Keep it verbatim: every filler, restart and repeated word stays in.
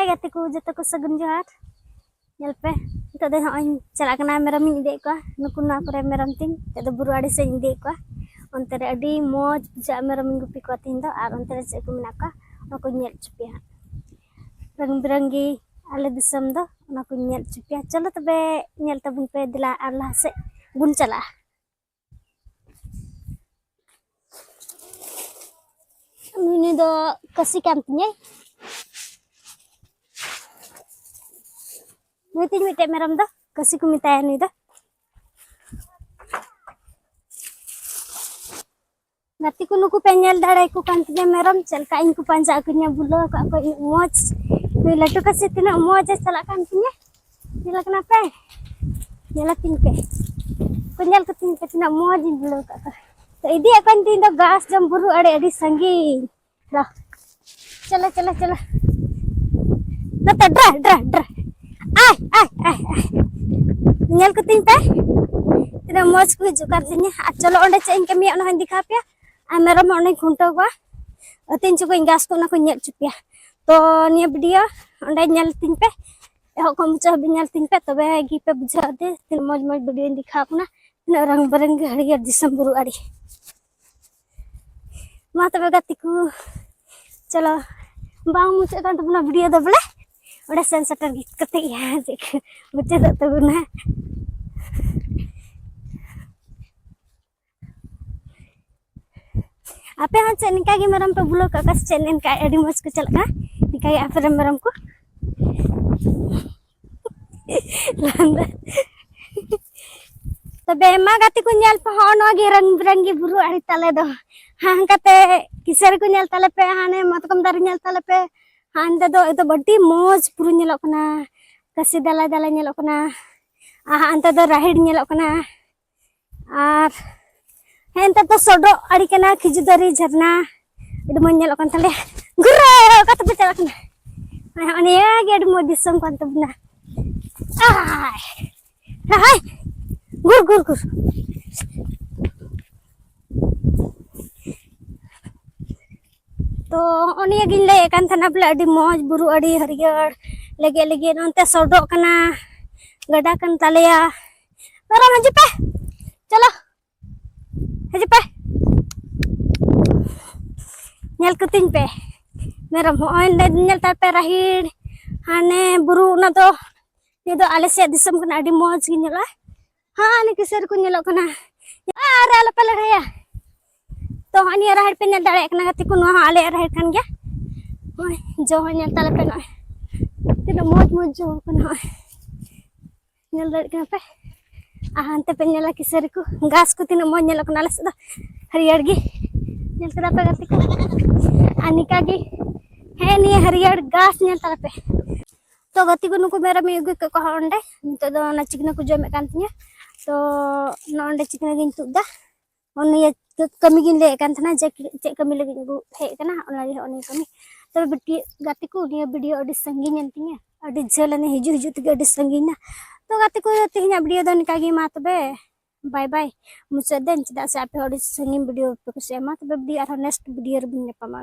ᱜᱟᱛᱮ ᱠᱚ ᱡᱚᱛᱚ ᱠᱚ ᱥᱟᱹᱜᱩᱱ ᱡᱚᱦᱟᱨ᱾ ᱧᱮᱞ ᱯᱮ, ᱱᱤᱛᱚᱜ ᱫᱚ ᱱᱚᱜᱼᱚᱭ ᱤᱧ ᱪᱟᱞᱟᱜ ᱠᱟᱱᱟ, ᱢᱮᱨᱚᱢ ᱤᱧ ᱤᱫᱤᱭᱮᱫ ᱠᱚᱣᱟ᱾ ᱱᱩᱠᱩ ᱱᱚᱣᱟ ᱠᱚᱨᱮ ᱢᱮᱨᱚᱢ ᱛᱤᱧ, ᱱᱤᱛᱚᱜ ᱫᱚ ᱵᱩᱨᱩ ᱟᱲᱮ ᱥᱮᱫ ᱤᱧ ᱤᱫᱤᱭᱮᱫ ᱠᱚᱣᱟ᱾ ᱚᱱᱛᱮ ᱨᱮ ᱟᱹᱰᱤ ᱢᱚᱡᱽ ᱵᱩᱡᱷᱟᱹᱜᱼᱟ ᱢᱮᱨᱚᱢ ᱤᱧ ᱜᱩᱯᱤ ᱠᱚᱣᱟ ᱛᱤᱦᱤᱧ ᱫᱚ᱾ ᱟᱨ ᱚᱱᱛᱮ ᱨᱮ ᱪᱮᱫ ᱠᱚ ᱢᱮᱱᱟᱜ ᱠᱚᱣᱟ, ᱚᱱᱟ ᱠᱚᱧ ᱧᱮᱞ ᱦᱚᱪᱚ ᱯᱮᱭᱟ ᱦᱟᱸᱜ᱾ ᱨᱚᱝ ᱵᱤᱨᱚᱝᱜᱤ ᱟᱞᱮ ᱫᱤᱥᱚᱢ ᱫᱚ, ᱚᱱᱟ ᱠᱚᱧ ᱧᱮᱞ ᱦᱚᱪᱚ ᱯᱮᱭᱟ᱾ ᱪᱚᱞᱚ ᱛᱚᱵᱮ, ᱧᱮᱞ ᱛᱟᱵᱚᱱ ᱯᱮ, ᱫᱮᱞᱟ ᱟᱨ ᱞᱟᱦᱟ ᱥᱮᱫ ᱵᱚᱱ ᱪᱟᱞᱟᱜᱼᱟ᱾ ᱱᱩᱭ, ᱱᱩᱭ ᱫᱚ ᱠᱟᱹᱥᱤ ᱠᱟᱱ ᱛᱤᱧᱟᱹᱭ᱾ ᱱᱩᱭ ᱛᱤᱧ ᱢᱤᱫᱴᱮᱡ ᱢᱮᱨᱚᱢ ᱫᱚ ᱠᱟᱹᱥᱤ ᱠᱚ ᱢᱮᱛᱟᱭᱟ ᱱᱩᱭ ᱫᱚ᱾ ᱜᱟᱛᱮ ᱠᱚ, ᱱᱩᱠᱩ ᱯᱮ ᱧᱮᱞ ᱫᱟᱲᱮᱭᱟᱠᱚ ᱠᱟᱱ ᱛᱤᱧᱟᱹ ᱢᱮᱨᱚᱢ, ᱪᱮᱫ ᱞᱮᱠᱟ ᱤᱧ ᱠᱚ ᱯᱟᱸᱡᱟ ᱟᱹᱜᱩᱧᱟ, ᱵᱩᱞᱟᱹᱣ ᱟᱠᱟᱫ ᱠᱚᱣᱟ ᱤᱧ ᱢᱚᱡᱽ᱾ ᱱᱩᱭ ᱞᱟᱹᱴᱩ ᱠᱟᱹᱥᱤ ᱛᱤᱱᱟᱹᱜ ᱢᱚᱡᱽ ᱮ ᱪᱟᱞᱟᱜ ᱠᱟᱱ ᱛᱤᱧᱟᱹ, ᱧᱮᱞ ᱠᱟᱱᱟ ᱯᱮ? ᱧᱮᱞ ᱟᱹᱛᱤᱧ ᱯᱮ, ᱠᱚ ᱧᱮᱞ ᱠᱟᱹᱛᱤᱧ ᱯᱮ, ᱛᱤᱱᱟᱹᱜ ᱢᱚᱡᱽ ᱤᱧ ᱵᱩᱞᱟᱹᱣ ᱟᱠᱟᱫ ᱠᱚᱣᱟ᱾ ᱛᱚ ᱤᱫᱤᱭᱮᱫ ᱠᱚᱣᱟᱧ ᱛᱤᱦᱤᱧ ᱫᱚ ᱜᱷᱟᱥ ᱡᱚᱢ ᱵᱩᱨᱩ ᱟᱲᱮ ᱟᱹᱰᱤ ᱥᱟᱺᱜᱤᱧ᱾ ᱫᱟ᱾ ᱪᱚᱞᱚ, ᱪᱚᱞᱚ, ᱪᱚᱞᱚ᱾ ᱱᱚᱛᱮ, ᱰᱨᱟ, ᱰᱨᱟ, ᱰᱨᱟ᱾ ᱟᱭ, ᱟᱭ, ᱟᱭ, ᱟᱭ᱾ ᱧᱮᱞ ᱠᱚᱛᱤᱧ ᱯᱮ᱾ ᱛᱤᱱᱟᱹᱜ ᱢᱚᱡᱽ ᱠᱚ ᱦᱤᱡᱩᱜ ᱠᱟᱱ ᱛᱤᱧᱟ᱾ ᱟᱨ ᱪᱚᱞᱚ, ᱚᱸᱰᱮ ᱪᱮᱫ ᱤᱧ ᱠᱟᱹᱢᱤᱭᱟ, ᱚᱱᱟ ᱦᱚᱸᱧ ᱫᱮᱠᱷᱟᱣ ᱯᱮᱭᱟ᱾ ᱟᱨ ᱢᱮᱨᱚᱢ ᱦᱚᱸ ᱚᱸᱰᱮᱧ ᱠᱷᱩᱱᱴᱟᱹᱣ ᱠᱚᱣᱟ᱾ ᱟᱹᱛᱤᱧ ᱪᱚ ᱠᱚᱣᱟᱧ ᱜᱷᱟᱥ ᱠᱚ, ᱚᱱᱟ ᱠᱚᱧ ᱧᱮᱞ ᱦᱚᱪᱚ ᱯᱮᱭᱟ᱾ ᱛᱚ, ᱱᱤᱭᱟᱹ video ᱚᱸᱰᱮ ᱧᱮᱞ ᱛᱤᱧ ᱯᱮ᱾ ᱮᱦᱚᱵ ᱠᱷᱚᱱ ᱢᱩᱪᱟᱹᱫ ᱦᱟᱹᱵᱤᱡ ᱧᱮᱞ ᱛᱤᱧ ᱯᱮ, ᱛᱚᱵᱮ ᱜᱮ ᱯᱮ ᱵᱩᱡᱷᱟᱹᱣᱟ ᱡᱮ ᱛᱤᱱᱟᱹᱜ ᱢᱚᱡᱽ ᱢᱚᱡᱽ videoᱧ ᱫᱮᱠᱷᱟᱣ ᱠᱟᱱᱟ᱾ ᱛᱤᱱᱟᱹᱜ ᱨᱚᱝ ᱵᱮᱨᱚᱝᱜᱤ ᱦᱟᱹᱨᱭᱟᱹᱲ ᱫᱤᱥᱚᱢ ᱵᱩᱨᱩ ᱟᱲᱮ᱾ ᱢᱟ ᱛᱚᱵᱮ ᱜᱟᱛᱮ ᱠᱚ, ᱪᱚᱞᱚ, ᱵᱟᱝ ᱢᱩᱪᱟᱹᱫ ᱠᱟᱱ ᱛᱟᱵᱚᱱᱟ video ᱫᱚ ᱵᱚᱞᱮ, ᱚᱸᱰᱮ ᱥᱮᱱ ᱥᱮᱴᱮᱨ ᱠᱟᱛᱮ ᱜᱮ ᱦᱟᱸᱜ ᱪᱮᱫ ᱠᱚ ᱢᱩᱪᱟᱹᱫᱚᱜ ᱛᱟᱵᱚᱱᱟ᱾ ᱟᱯᱮ ᱦᱚᱸ ᱪᱮᱫ ᱱᱤᱝᱠᱟ ᱜᱮ ᱢᱮᱨᱚᱢ ᱯᱮ ᱵᱩᱞᱟᱹᱣ ᱠᱟᱜ ᱠᱚᱣᱟ ᱥᱮ ᱪᱮᱫ? ᱱᱤᱝᱠᱟ ᱟᱹᱰᱤ ᱢᱚᱡᱽ ᱠᱚ ᱪᱟᱞᱟᱜ ᱠᱟᱱᱟ ᱱᱤᱝᱠᱟ ᱜᱮ ᱟᱯᱮ ᱨᱮᱱ ᱢᱮᱨᱚᱢ ᱠᱚ᱾ ᱞᱟᱸᱫᱟ᱾ ᱛᱚᱵᱮ ᱢᱟ ᱜᱟᱛᱮ ᱠᱚ, ᱧᱮᱞ ᱯᱮ, ᱦᱚᱸᱜᱼᱚ ᱱᱚᱣᱟ ᱜᱮ ᱨᱚᱝ ᱵᱮᱨᱚᱝᱜᱤ ᱵᱩᱨᱩ ᱟᱲᱮ ᱛᱟᱞᱮ ᱫᱚ᱾ ᱦᱟᱱᱠᱟᱛᱮ ᱠᱤᱥᱟᱹᱨᱤ ᱠᱚ ᱧᱮᱞ ᱛᱟᱞᱮ ᱯᱮ, ᱦᱟᱱᱮ ᱢᱟᱛᱠᱚᱢ ᱫᱟᱨᱮ ᱧᱮᱞ ᱛᱟᱞᱮ ᱯᱮ, ᱦᱟᱱᱛᱮ ᱫᱚ ᱮᱠᱫᱚᱢ ᱟᱹᱰᱤ ᱢᱚᱡᱽ ᱵᱩᱨᱩ ᱧᱮᱞᱚᱜ ᱠᱟᱱᱟ, ᱠᱟᱹᱥᱤ ᱫᱟᱞᱟᱭ ᱫᱟᱞᱟᱭ ᱧᱮᱞᱚᱜ ᱠᱟᱱᱟ᱾ ᱟᱨ ᱦᱟᱸᱜ ᱚᱱᱛᱮ ᱫᱚ ᱨᱟᱦᱮᱲ ᱧᱮᱞᱚᱜ ᱠᱟᱱᱟ᱾ ᱟᱨ ᱦᱮᱸ, ᱱᱮᱛᱟᱨ ᱫᱚ ᱥᱚᱰᱚᱜ ᱟᱲᱮ ᱠᱟᱱᱟ, ᱠᱷᱤᱡᱩ ᱫᱟᱨᱮ, ᱡᱷᱟᱨᱱᱟ, ᱟᱹᱰᱤ ᱢᱚᱡᱽ ᱧᱮᱞᱚᱜ ᱠᱟᱱ ᱛᱟᱞᱮᱭᱟ᱾ ᱜᱩᱨᱨᱟᱹ, ᱚᱠᱟ ᱛᱮᱯᱮ ᱪᱟᱞᱟᱜ ᱠᱟᱱᱟ? ᱦᱮᱸ, ᱦᱚᱸᱜᱼᱚ ᱱᱤᱭᱟᱹ ᱜᱮ ᱟᱹᱰᱤ ᱢᱚᱡᱽ ᱫᱤᱥᱚᱢ ᱠᱟᱱ ᱛᱟᱵᱚᱱᱟ᱾ ᱟᱭ, ᱦᱟᱭ, ᱜᱩᱨ, ᱜᱩᱨ, ᱜᱩᱨ᱾ ᱛᱚ ᱱᱚᱜᱼᱚ ᱱᱤᱭᱟᱹ ᱜᱤᱧ ᱞᱟᱹᱭᱮᱫ ᱠᱟᱱ ᱛᱟᱦᱮᱱᱟ ᱵᱚᱞᱮ, ᱟᱹᱰᱤ ᱢᱚᱡᱽ ᱵᱩᱨᱩ, ᱟᱹᱰᱤ ᱦᱟᱹᱨᱭᱟᱹᱲ ᱞᱮᱜᱮᱡ ᱞᱮᱜᱮᱡ᱾ ᱱᱚᱱᱛᱮ ᱥᱚᱰᱚᱜ ᱠᱟᱱᱟ, ᱜᱟᱰᱟ ᱠᱟᱱ ᱛᱟᱞᱮᱭᱟ᱾ ᱢᱮᱨᱚᱢ ᱦᱤᱡᱩᱜ ᱯᱮ, ᱪᱚᱞᱚ ᱦᱤᱡᱩᱜ ᱯᱮ, ᱧᱮᱞ ᱠᱚᱛᱤᱧ ᱯᱮ ᱢᱮᱨᱚᱢ᱾ ᱦᱚᱸᱜᱼᱚᱭ ᱱᱚᱸᱰᱮ ᱧᱮᱞ ᱛᱟᱯᱮ ᱨᱟᱦᱮᱲ, ᱦᱟᱱᱮ ᱵᱩᱨᱩ ᱚᱱᱟ ᱫᱚ, ᱱᱤᱭᱟᱹ ᱫᱚ ᱟᱞᱮ ᱥᱮᱫ ᱫᱤᱥᱚᱢ ᱠᱟᱱᱟ, ᱟᱹᱰᱤ ᱢᱚᱡᱽ ᱜᱮ ᱧᱮᱞᱚᱜᱼᱟ᱾ ᱦᱮᱸ, ᱱᱤᱭᱟᱹ ᱠᱤᱥᱟᱹᱨᱤ ᱠᱚ ᱧᱮᱞᱚᱜ ᱠᱟᱱᱟ᱾ ᱟᱨ ᱟᱞᱚᱯᱮ ᱞᱟᱲᱟᱭᱟ᱾ ᱛᱚ ᱦᱚᱸᱜᱼᱚᱭ ᱱᱤᱭᱟᱹ ᱨᱟᱦᱮᱲ ᱯᱮ ᱧᱮᱞ ᱫᱟᱲᱮᱭᱟᱜ ᱠᱟᱱᱟ ᱜᱟᱛᱮ ᱠᱚ, ᱱᱚᱣᱟ ᱦᱚᱸ ᱟᱞᱮᱭᱟᱜ ᱨᱟᱦᱮᱲ ᱠᱟᱱ ᱜᱮᱭᱟ᱾ ᱱᱚᱜᱼᱚᱭ ᱡᱚ ᱦᱚᱸ ᱧᱮᱞ ᱛᱟᱞᱮ ᱯᱮ, ᱱᱚᱜᱼᱚᱭ ᱛᱤᱱᱟᱹᱜ ᱢᱚᱡᱽ ᱢᱚᱡᱽ ᱡᱚ ᱠᱟᱱᱟ᱾ ᱱᱚᱜᱼᱚᱭ ᱧᱮᱞ ᱫᱟᱲᱮᱭᱟᱜ ᱠᱟᱱᱟ ᱯᱮ᱾ ᱟᱨ ᱦᱟᱱᱛᱮ ᱯᱮ ᱧᱮᱞᱟ ᱠᱤᱥᱟᱹᱨᱤ ᱠᱚ, ᱜᱷᱟᱥ ᱠᱚ ᱛᱤᱱᱟᱹᱜ ᱢᱚᱡᱽ ᱧᱮᱞᱚᱜ ᱠᱟᱱᱟ ᱟᱞᱮ ᱥᱮᱫ ᱫᱚ, ᱦᱟᱹᱨᱭᱟᱹᱲ ᱜᱮ᱾ ᱧᱮᱞ ᱠᱮᱫᱟ ᱯᱮ ᱜᱟᱛᱮ ᱠᱚ? ᱟᱨ ᱱᱤᱝᱠᱟ ᱜᱮ, ᱦᱮᱸ, ᱱᱤᱭᱟᱹ ᱦᱟᱹᱨᱭᱟᱹᱲ ᱜᱷᱟᱥ ᱧᱮᱞ ᱛᱟᱞᱮ ᱯᱮ᱾ ᱛᱚ ᱜᱟᱛᱮ ᱠᱚ, ᱱᱩᱠᱩ ᱢᱮᱨᱚᱢ ᱤᱧ ᱟᱹᱜᱩ ᱠᱮᱫ ᱠᱚᱣᱟ ᱦᱚᱸ ᱚᱸᱰᱮ᱾ ᱱᱤᱛᱚᱜ ᱫᱚ ᱚᱱᱟ ᱪᱤᱠᱱᱟᱹ ᱠᱚ ᱡᱚᱢᱮᱫ ᱠᱟᱱ ᱛᱤᱧᱟᱹ᱾ ᱛᱚ ᱱᱚᱜᱼᱚᱭ ᱱᱚᱸᱰᱮ ᱪᱤᱠᱱᱟᱹ ᱜᱤᱧ ᱛᱩᱫ ᱮᱫᱟ᱾ ᱱᱤᱭᱟᱹ ᱠᱟᱹᱢᱤ ᱜᱤᱧ ᱞᱟᱹᱭᱮᱫ ᱠᱟᱱ ᱛᱟᱦᱮᱱᱟ ᱡᱮ ᱪᱮᱫ ᱠᱟᱹᱢᱤ ᱞᱟᱹᱜᱤᱫ ᱤᱧ ᱟᱹᱜᱩ ᱦᱮᱡ ᱟᱠᱟᱱᱟ, ᱚᱱᱟ ᱜᱮ ᱦᱚᱸᱜᱼᱚ ᱱᱤᱭᱟᱹ ᱠᱟᱹᱢᱤ᱾ ᱛᱚᱵᱮ ᱵᱤᱴᱤ, ᱜᱟᱛᱮ ᱠᱚ, ᱱᱤᱭᱟᱹ ᱵᱷᱤᱰᱤᱭᱳ ᱟᱹᱰᱤ ᱥᱟᱺᱜᱤᱧ ᱮᱱ ᱛᱤᱧᱟᱹ, ᱟᱹᱰᱤ ᱡᱷᱟᱹᱞ ᱮᱱᱟ, ᱦᱤᱡᱩᱜ ᱦᱤᱡᱩᱜ ᱛᱮᱜᱮ ᱟᱹᱰᱤ ᱥᱟᱺᱜᱤᱧ ᱮᱱᱟ᱾ ᱛᱚ ᱜᱟᱛᱮ ᱠᱚ, ᱛᱮᱦᱮᱧᱟᱜ ᱵᱷᱤᱰᱤᱭᱳ ᱫᱚ ᱱᱤᱝᱠᱟ ᱜᱮ, ᱢᱟ ᱛᱚᱵᱮ ᱵᱟᱭ ᱵᱟᱭ ᱢᱩᱪᱟᱹᱫ ᱫᱟᱹᱧ, ᱪᱮᱫᱟᱜ ᱥᱮ ᱟᱯᱮ ᱦᱚᱸ ᱟᱹᱰᱤ ᱥᱟᱺᱜᱤᱧ ᱵᱷᱤᱰᱤᱭᱳ ᱯᱮ ᱠᱩᱥᱤᱭᱟᱜᱼᱟ᱾ ᱢᱟ ᱛᱚᱵᱮ ᱵᱷᱤᱰᱤᱭᱳ ᱟᱨᱦᱚᱸ ᱱᱮᱠᱥᱴ ᱵᱷᱤᱰᱤᱭᱳ ᱨᱮᱵᱚᱱ ᱧᱟᱯᱟᱢᱟ᱾